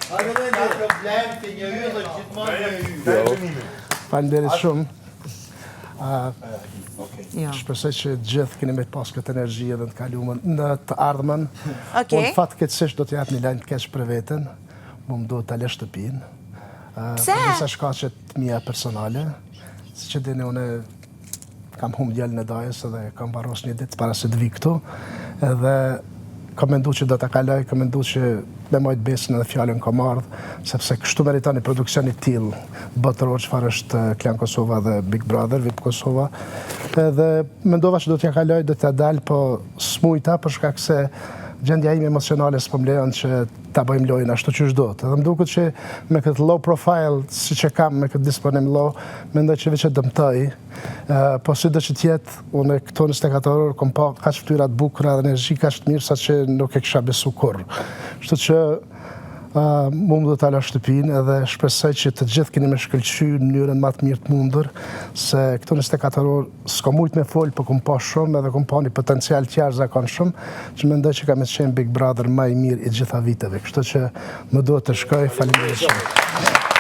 Ka problem se një yll është gjithmonë një yll. Faleminderit shumë. Jo. Shpresoj që të gjithë keni me të pas këtë energji edhe në të kalumen, në të ardhmen. Okej. Unë fatkeqësisht do t'jap një lajm të keq për veten. Mu më duhet ta lë shtëpinë. Pse? Për disa shkaqe të mia personale. Siç e dini, unë kam humb djalin e dajës edhe kam varros një ditë para se të vi këtu. Edhe kam mendu që do ta kaloj, kam mendu që me majt besën edhe fjalën kam ardhë, sepse kështu meriton një produksion i tillë botëror çfarë është Klan Kosova dhe Big Brother, VIP Kosova. Edhe mendova që do t'ja kaloj, do t'ja dal, po s'mujta për shkak se gjendja ime emocionale s'po më lejon që ta bëjmë lojën ashtu qysh duhet. Edhe më duket që me këtë low profile, siç e kam me këtë disponim low, mendoj që veç e dëmtoj. Po sido që t'jetë, unë këto 24 orë kom pa kaq fytyra të bukura dhe energji kaq të mirë sa që nuk e kisha besu kurrë. Kështu që mu më duhet ta lë shtëpinë edhe shpresoj që të gjithë keni me shkëlqy në mënyrën më të mirë të mundur, se këto 24 orë s'kom mujt me fol, po kom pa shumë edhe kom pa një potencial të jashtëzakonshëm, që mendoj që ka me qenë Big Brother më i mirë i gjitha viteve. Kështu që më duhet të shkoj, faleminderit shumë.